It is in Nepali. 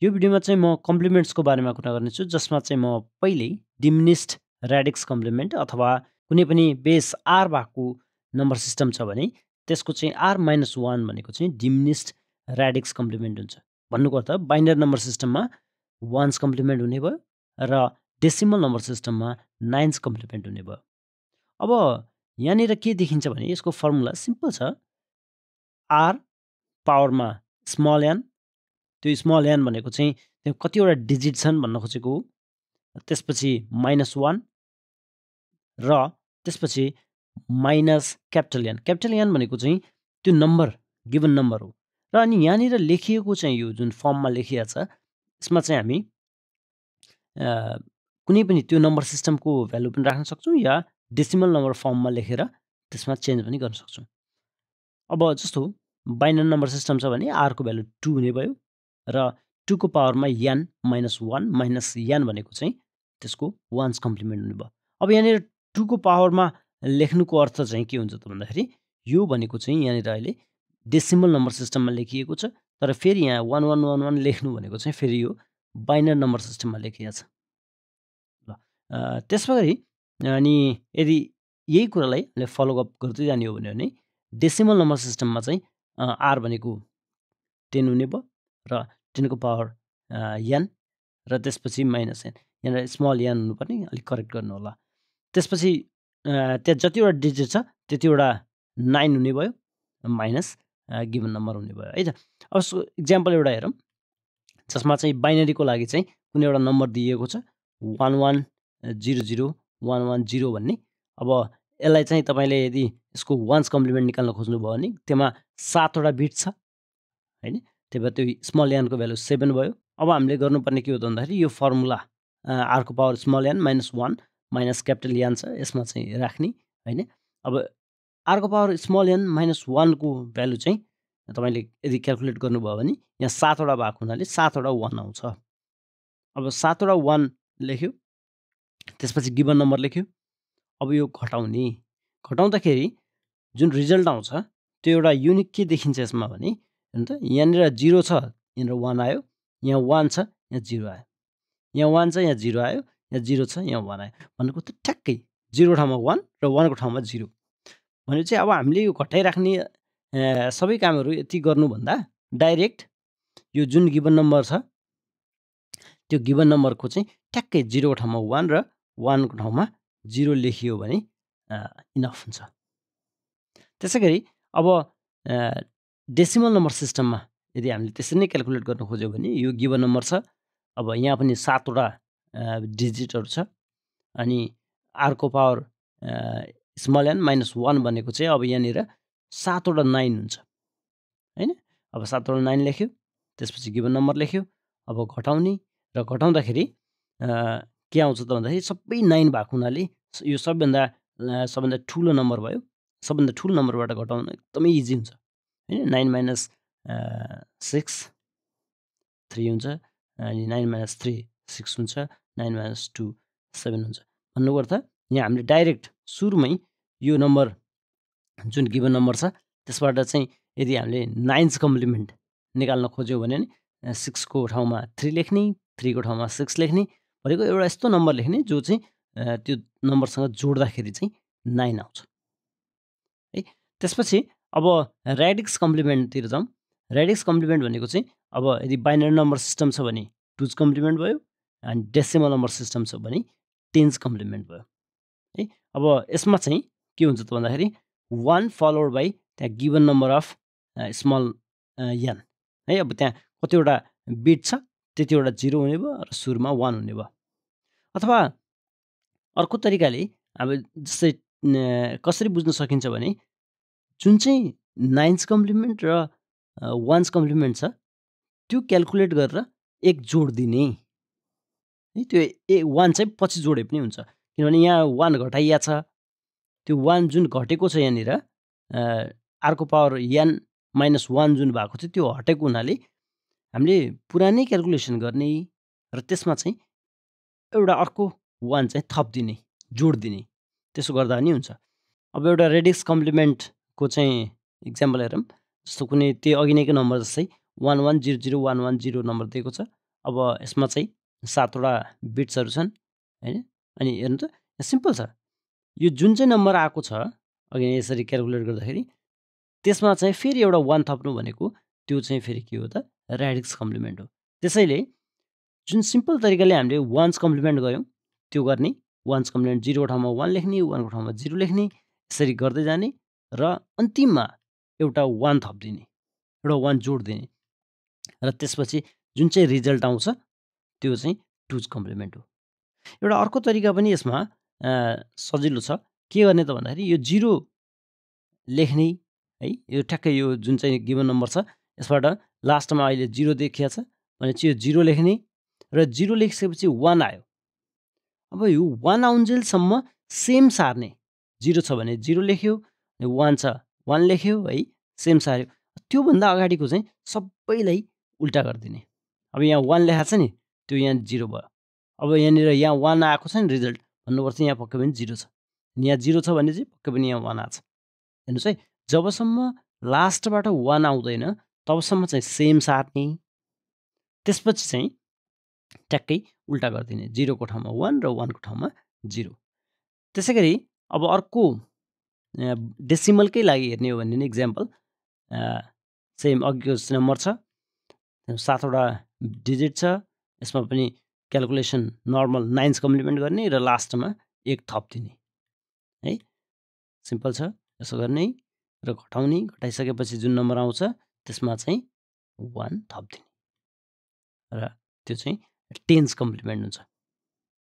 यो भिडियोमा चाहिँ म कम्प्लिमेन्ट्सको बारेमा कुरा गर्नेछु, जसमा चाहिँ म पहिले डिमिनिस्ड रेडिक्स कम्प्लिमेन्ट अथवा कुनै पनि बेस r भएको नम्बर सिस्टम छ भने त्यसको चाहिँ r-1 भनेको चाहिँ डिमिनिस्ड रेडिक्स कम्प्लिमेन्ट हुन्छ। भन्नुको अर्थ बाइनरी नम्बर सिस्टममा वान्स कम्प्लिमेन्ट हुने भयो र डेसिमल नम्बर सिस्टममा नाइन्स कम्प्लिमेन्ट हुने भयो। अब यहाँनिर के देखिन्छ भने यसको फर्मुला सिम्पल छ, r पावरमा स्मल n, त्यो स्मल n भनेको चाहिँ त्यो कतिवटा डिजिट छन् भन्न खोजेको हो, त्यसपछि -1 र त्यसपछि minus capital n। Capital n भनेको चाहिँ त्यो नम्बर गिभन नम्बर हो र अनि यहाँनिर लेखिएको चाहिँ यो जुन फर्ममा लेखिएको छ यसमा चाहिँ हामी कुनै पनि त्यो नम्बर सिस्टमको भ्यालु पनि राख्न सक्छौँ या डेसिमल नम्बर फर्ममा लेखेर त्यसमा चेन्ज पनि गर्न सक्छौँ। अब जस्तो बाइनरी नम्बर सिस्टम छ भने r को भ्यालु 2 हुने भयो र 2 को पावरमा n -1 माइनस n भनेको चाहिँ त्यसको वान्स कम्प्लिमेन्ट हुने भयो। अब यहाँनिर 2 को पावरमा लेख्नुको अर्थ चाहिँ के हुन्छ त भन्दाखेरि यो भनेको चाहिँ यहाँनिर अहिले डेसिमल नम्बर सिस्टममा लेखिएको छ, तर फेरि यहाँ 1111 लेख्नु भनेको चाहिँ फेरि यो बाइनरी नम्बर सिस्टममा लेखिएको छ। ल त्यसै गरी अनि यदि यही कुरालाई हामीले फलोअप गर्दै जाने हो भने डेसिमल नम्बर सिस्टममा चाहिँ r भनेको 10 हुने भयो र 10 को पावर n र त्यसपछि माइनस n, यहाँनिर स्मल n हुनुपर्ने, अलिक करेक्ट गर्नु होला। त्यसपछि त्यहाँ जतिवटा डिजिट छ त्यतिवटा 9 हुने भयो माइनस गिभन नम्बर हुने भयो है त। अब इक्जाम्पल एउटा हेरौँ जसमा चाहिँ बाइनरीको लागि चाहिँ कुनै एउटा नम्बर दिएको छ 11001110 भन्ने। अब यसलाई चाहिँ तपाईँले यदि यसको वान्स कम्प्लिमेन्ट निकाल्न खोज्नुभयो भने त्यसमा 7 वटा बिट छ हैन, त्यही भएर त्यो स्मल n को भ्यालु 7 भयो। अब हामीले गर्नुपर्ने के हो त भन्दाखेरि यो फर्मुला r को power small n -1 minus capital n छ यसमा चाहिँ राख्ने हैन। अब r को पावर स्मल n -1 को भ्यालु चाहिँ तपाईँले यदि क्याल्कुलेट गर्नुभयो भने यहाँ 7 वटा भएको हुनाले 7 वटा 1 आउँछ। अब 7 वटा 1 लेख्यो, त्यसपछि गिभन नम्बर लेख्यो। अब यो घटाउँदाखेरि जुन रिजल्ट आउँछ त्यो एउटा युनिक के देखिन्छ यसमा भने हेर्नु त, यहाँनिर 0 छ, यहाँनिर 1 आयो, यहाँ 1 छ, यहाँ 0 आयो, यहाँ 1 छ, यहाँ 0 आयो, यहाँ 0 छ, यहाँ 1 आयो। भनेको त ठ्याक्कै 0 ठाउँमा 1 र 1 को ठाउँमा 0। भनेपछि अब हामीले यो घटाइराख्ने सबै कामहरू यति गर्नुभन्दा डाइरेक्ट यो जुन गिभन नम्बर छ त्यो गिभन नम्बरको चाहिँ ठ्याक्कै 0 को ठाउँमा 1 र 1 को ठाउँमा 0 लेखियो भने इनफ हुन्छ। त्यसै गरी अब डेसिमल नम्बर सिस्टममा यदि हामीले त्यसरी नै क्याल्कुलेट गर्न खोज्यो भने यो गिभन नम्बर छ, अब यहाँ पनि 7 वटा डिजिटहरू छ अनि r को पावर स्मल n -1 भनेको चाहिँ अब यहाँनिर 7 वटा 9 हुन्छ हैन। अब 7 वटा 9 लेख्यो, त्यसपछि गिभन नम्बर लेख्यो। अब घटाउने र घटाउँदाखेरि के आउँछ त भन्दाखेरि सबै 9 भएको हुनाले यो सबभन्दा ठुलो नम्बर भयो। सबभन्दा ठुलो नम्बरबाट घटाउन एकदमै इजी हुन्छ हैन। 9 - 6 3 हुन्छ, अनि 9 - 3 6 हुन्छ, 9 - 2 7 हुन्छ। भन्नुको अर्थ यहाँ हामीले डाइरेक्ट सुरुमै यो नम्बर जुन गिभन नम्बर छ त्यसबाट चाहिँ यदि हामीले नाइन्स कम्प्लिमेन्ट निकाल्न खोज्यौँ भने 6 को ठाउँमा 3 लेख्ने, 3 को ठाउँमा 6 लेख्ने, भनेको एउटा यस्तो नम्बर लेख्ने जो चाहिँ त्यो नम्बरसँग जोड्दाखेरि चाहिँ 9 आउँछ है। त्यसपछि अब रेडिक्स कम्प्लिमेन्टतिर जाउँ। रेडिक्स कम्प्लिमेन्ट भनेको चाहिँ अब यदि बाइनरी नम्बर सिस्टम छ भने 2's कम्प्लिमेन्ट भयो, अनि डेसिमल नम्बर सिस्टम छ भने 10's कम्प्लिमेन्ट भयो है। अब यसमा चाहिँ के हुन्छ त भन्दाखेरि 1 फलोड बाई त्यहाँ given number of small n है। अब त्यहाँ कतिवटा बिट छ त्यतिवटा 0 हुने भयो र सुरुमा 1 हुने भयो। अथवा अर्को तरिकाले अब जस्तै कसरी बुझ्न सकिन्छ भने जुन चाहिँ 9's कम्प्लिमेन्ट र 1's कम्प्लिमेन्ट छ त्यो क्याल्कुलेट गरेर 1 जोड दिने है। त्यो 1 चाहिँ पछि जोडे पनि हुन्छ, किनभने यहाँ 1 घटाइया छ, त्यो 1 जुन घटेको छ यहाँनिर r को पावर n -1 जुन भएको थियो त्यो हटेको हुनाले हामीले पुरानै क्याल्कुलेसन गर्ने र त्यसमा चाहिँ एउटा अर्को 1 चाहिँ थपिदिने, जोड दिने, त्यसो गर्दा नि हुन्छ। अब एउटा रेडिक्स कम्प्लिमेन्टको चाहिँ इक्जाम्पल हेरौँ। जस्तो कुनै त्यो अघि नैको नम्बर जस्तै 11001110 नम्बर दिएको छ, अब यसमा चाहिँ 7 वटा बिट्सहरू छन् हैन। अनि हेर्नु त सिम्पल छ। यो जुन चाहिँ नम्बर आएको छ अघि यसरी क्याल्कुलेट गर्दाखेरि त्यसमा चाहिँ फेरि एउटा 1 थप्नु भनेको त्यो चाहिँ फेरि के हो त रेडिक्स कम्प्लिमेन्ट हो। त्यसैले जुन सिम्पल तरिकाले हामीले वान्स कम्प्लिमेन्ट गऱ्यौँ त्यो गर्ने वान्स कम्प्लिमेन्ट 0 को ठाउँमा 1 लेख्ने 1 को ठाउँमा 0 लेख्ने यसरी गर्दै जाने र अन्तिममा एउटा 1 थपिदिने एउटा 1 जोडिदिने र त्यसपछि जुन चाहिँ रिजल्ट आउँछ त्यो चाहिँ टुज कम्प्लिमेन्ट हो। एउटा अर्को तरिका पनि यसमा सजिलो छ। के गर्ने त भन्दाखेरि यो 0 लेख्ने है, यो ठ्याक्कै यो जुन चाहिँ गिभन नम्बर छ यसबाट लास्टमा अहिले 0 देखिया छ भनेपछि यो 0 लेख्ने र 0 लेखिसकेपछि 1 आयो। अब यो 1 आउन्जेलसम्म सेम सार्ने। 0 छ भने 0 लेख्यो, 1 छ 1 लेख्यो है, सेम सार्यो। त्योभन्दा अगाडिको चाहिँ सबैलाई उल्टा गरिदिने। अब यहाँ 1 लेखा छ नि त्यो यहाँ 0 भयो। अब यहाँनिर यहाँ 1 आएको छ नि रिजल्ट भन्नुपर्छ यहाँ पक्कै पनि 0 छ। यहाँ 0 छ भने चाहिँ पक्कै पनि यहाँ 1 आएको छ। हेर्नुहोस् है, जबसम्म लास्टबाट 1 आउँदैन तबसम्म चाहिँ सेम सार्ने, त्यसपछि चाहिँ ट्याक्कै उल्टा गरिदिने। 0 को ठाउँमा 1 र 1 को ठाउँमा 0। त्यसै गरी अब अर्को डेसिमलकै लागि हेर्ने हो भने नि इक्जाम्पल सेम अघिको नम्बर छ 7 वटा डिजिट छ। यसमा पनि क्याल्कुलेसन नर्मल 9s कम्प्लिमेन्ट गर्ने र लास्टमा 1 थपिदिने है। सिम्पल छ। यसो गर्ने र घटाउने, घटाइसकेपछि जुन नम्बर आउँछ त्यसमा चाहिँ 1 थपिदिने र त्यो चाहिँ 10s कम्प्लिमेन्ट हुन्छ।